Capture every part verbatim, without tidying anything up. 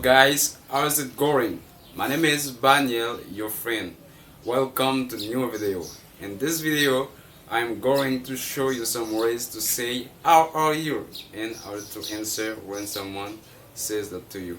Guys, how's it going? My name is Baniel, your friend. Welcome to new video. In this video, I'm going to show you some ways to say "How are you?" and how to answer when someone says that to you.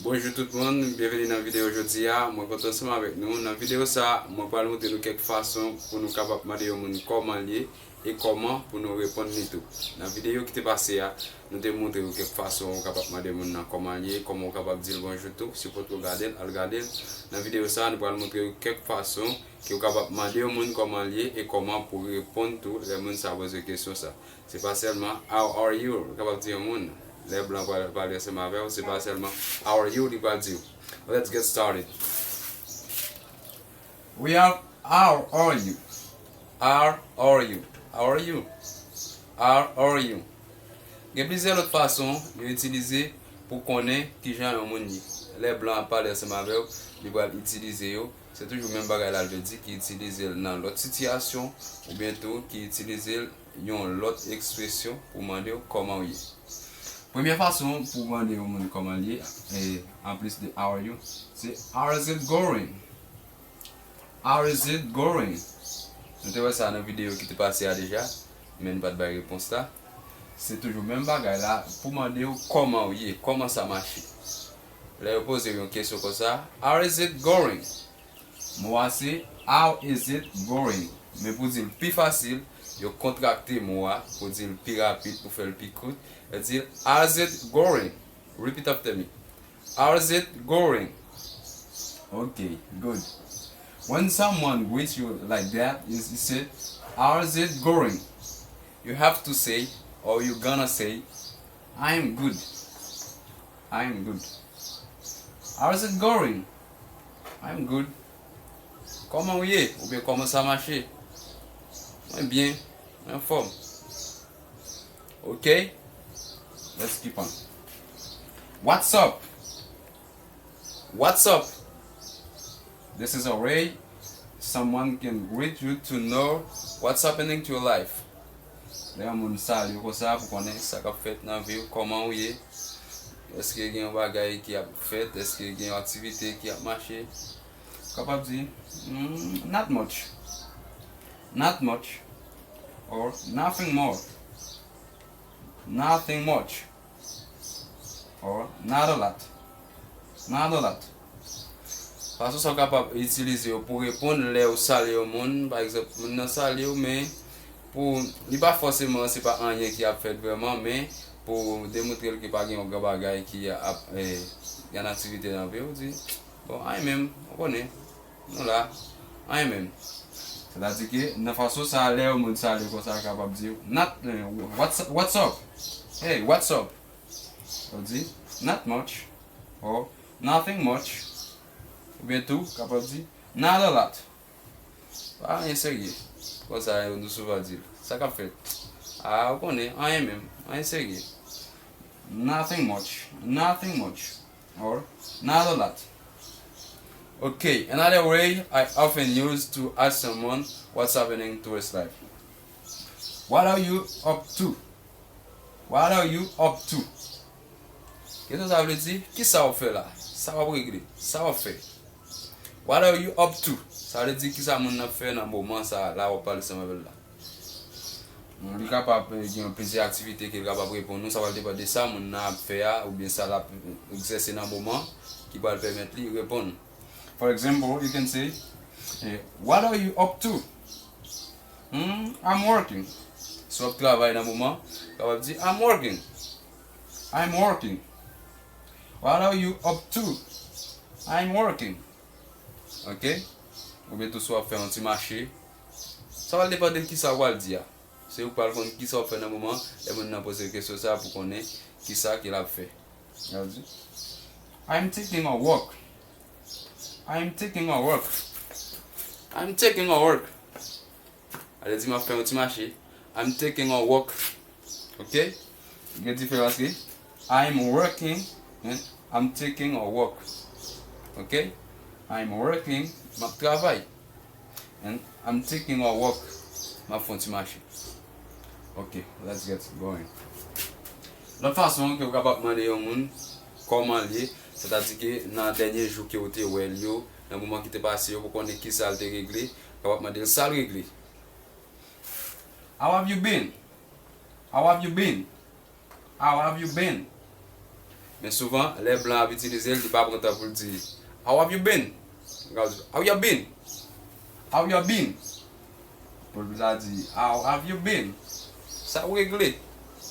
Bonjou tout moun, byenveni nan videyo jodi a. Mwen kontan ansanm avèk nou. Nan videyo sa, mwen pral montre nou kèk fason pou nou kapab mande yon moun kòman l ye e kòman pou nou reponn li tou. Nan videyo ki te pase a, nou te montre w kèk fason ou kapab mande moun nan kòman l ye, kòman ou kapab di l bonjou tou. Si w potko gade l, al gade l. Nan videyo sa, nou pral montre w kèk fason ke w kapab mande yon moun kòman l ye e kòman pou reponn tou lè moun sa poze kesyon sa. Se pa sèlman "How are you?" Ou kapab di yon moun, lè blan pral pale ansanm avè w, se pa sèlman "How are you?" li pral di w. Let's get started. We have "How are you? How are you? How are you? How are you?" Gen plizyè lòt fason yo itilize pou konnen kijan yon moun ye. Lè blan ap pale ansanm avè w, li pral itilize yo. Se toujou menm bagay la l vle di, ki itilize l nan lòt sitiyasyon, oubyen tou ki itilize l yon lòt ekspresyon pou mande w kòman w ye. Premye fason pou mande yon moun kòman l ye, e, anplis de "How are you?", se "How is it going? How is it going?" Nou te wè sa nan videyo ki te pase a deja, men n pa t bay repons la. Se toujou menm bagay la pou mande w kòman w ye, kòman sa mache. Lè yo poze w yon kesyon konsa, "How is it going?" Mo a se "How is it going?" Men pou di l pi fasil, yo kontrakte mo a pou di l pi rapid, pou fè l pi kout. Yo di, "How's it going?" Repeat after me. "How's it going?" Okay, good. When someone greets you like that, you say, "How's it going?" You have to say, or you gonna say, "I'm good. I'm good." "How's it going?" "I'm good." Kòman w ye? Oubyen kòman sa mache? Mwen byen, mwen anfòm. Ok? Let's keep on. What's up? What's up? This is a way someone can greet you to know what's happening to your life. Lè yon moun salye w konsa pou konnen sa k ap fèt nan vi w, kòman w ye, èske gen yon bagay ki ap fèt, èske gen yon aktivite ki ap mache. Kapab di, "Mm, not much." Not much. Or nothing more. Nothing much. Or not a lot. Not a lot. Fason sa w kapab itilize yo pou reponn lè w salye yon moun. Pa egzanp, moun nan salye w, men pou li pa fòseman, se pa anyen ki ap fèt vrèman, men pou demontre l ke pa gen yon gran bagay ki ap, eh, gen aktivite nan vi w, di, "Bon, anyen menm, ou konnen, nou la, anyen menm." Sètadi ke nan fason sa, lè yon moun salye w konsa, kapab di, "Not, eh, what's, what's up? Hey, what's up?" Ou di, "Not much." Or, "Nothing much." Oubyen tou, kapab di, "Not a lot." Pa anyen serye. Konsa, nou souvan di l. Sa k ap fèt? A, ou konnen, anyen menm. Anyen serye. "Nothing much. Nothing much." Or, "Not a lot." Okay, another way I often use to ask someone what's happening to his life. "What are you up to?" "What are you up to?" Kesyon sa vle di, "Kisa w ap fè la? Sa w ap regle? Sa w ap fè?" "What are you up to?" Sa vle di, "Kisa moun nan ap fè nan moman sa a, la w ap pale ansanm avè l la?" Li kapab, eh, gen plizyè aktivite ke l kapab reponn ou. Sa pral depann de sa moun nan ap fè a, oubyen sa l ap egzèse nan moman ki pral pèmèt li reponn. For example, you can say, eh, "What are you up to?" "Hmm, I'm working." Si w ap travay nan moman, kapab di, "I'm working." "I'm working." "What are you up to?" "I'm working." Ok? Oubyen tou si w ap fè yon ti mache. Sa pral depann de kisa w pral di a. Se ou k pral konn kisa w ap fè nan moman, lè moun nan poze w kesyon sa pou konnen kisa ke l ap fè. L ap di, "I'm taking a walk." "I'm taking a walk." "I'm taking a walk." Ale di, "M ap fè yon ti mache." "I'm taking a walk." Ok? Gen diferans ki, "I'm working" and "I'm taking a walk." Ok? "I'm working", m ap travay. And "I'm taking a walk", m ap fè yon ti mache. Ok, let's get going. Lòt fason ke w kapab mande yon moun kòman l ye, Sètadi ke nan dènye jou ke w te wè l yo, nan moman ki te pase yo, pou konnen kisa l te regle, w kapab mande l sa l regle. How have you been? How have you been? How have you been? Men souvan, lè blan ap itilize l, li pa pran tan pou l di, How have you been? Li ka di, How you been? How you been? Pou l ta di, How have you been? Sa w regle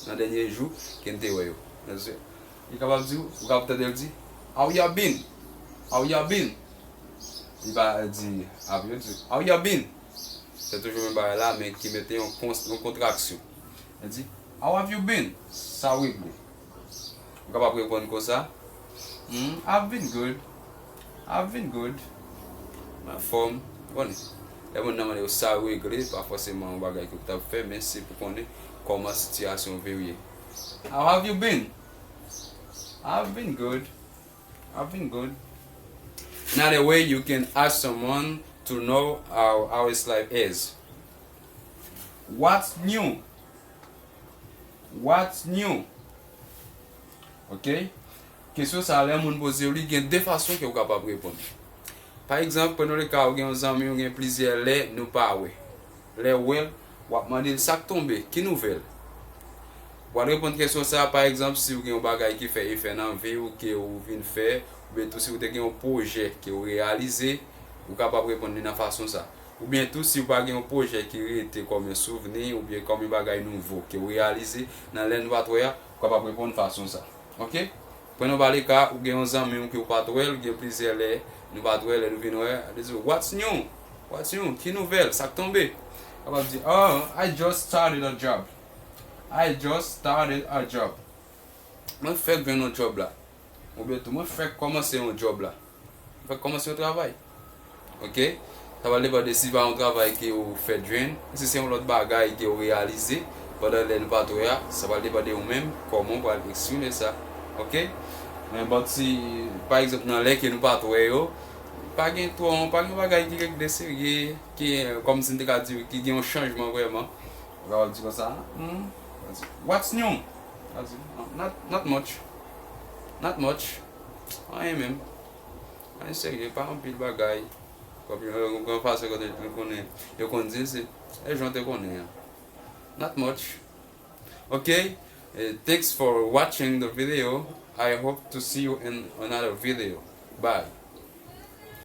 nan dènye jou ke n te wè yo? Li kapab di, ou kapab tande l di, How you been? How you been? Li pa di, Have you, di, How you been? Se toujou menm bagay la, men ki mete yon, yon kontraksyon. Li di, How have you been? Sa w regle? Ou kapab reponn konsa, hmm, I've been good. I've been good. Mwen anfòm. Bon, lè moun nan mande w sa w regle, pa fòseman yon bagay ke w t ap fè, men se pou konnen kòman sitiyasyon w ye. How have you been? I've been good. I've been good. Another way you can ask someone to know how, how his life is. What's new? What's new? Ok? Kesyon sa a, lè moun poze w li, gen de fason ke w kapab reponn. Pa egzanp, pran yon le ka, ou gen yon zanmi w gen plizyè lè nou pa wè. Lè w wè l, w ap mande l sa k tonbe, ki nouvèl? W al reponn kesyon sa a, pa egzanp, si w gen yon bagay ki fè efè nan vi w, ke w vin fè, oubyen tou si w te gen yon pwojè ke w reyalize, ou kapab reponn li nan fason sa. Oubyen tou, si w pa gen yon pwojè ki rete kòm yon souvni, oubyen kòm yon bagay nouvo ke w reyalize, nan lè nou pa t wè a, ou kapab reponn fason sa. Ok? Pran yon ba le ka, ou gen yon zanmi w ke w pa t wè l, gen plizyè lè, nou pa t wè, lè nou vin wè, li di w, What's new? What's new? Ki nouvèl? Sa k tonbe? Kapab di, Oh, I just started a job. I just started a job. Mwen fèk jwenn yon djòb la. Oubyen tou, mwen fèk kòmanse yon djòb la. Mwen fèk kòmanse yon travay. Ok? Sa pral depann de si se pa yon travay ke w fèk jwenn, si se yon lòt bagay ke w reyalize pandan lè nou pa t wè a, sa pral depann de ou menm, kòman w pral eksprime sa. Ok? Men but si, pa egzanp, nan lè ke nou pa t wè yo, pa gen twò, pa gen bagay ki regle serye, ki, kòmsi n te ka di, ki gen yon chanjman vrèman. Ou kapab di konsa, hmm, What's new? Ou ka di, "Not, not much. Not much. Anyen menm. Anyen serye, pa anpil bagay." Kòm yon, yon fason kote nou konnen, yo konn di, se, e jan te konnen an. Not much. Ok? Eh, thanks for watching the video. I hope to see you in another video. Bye.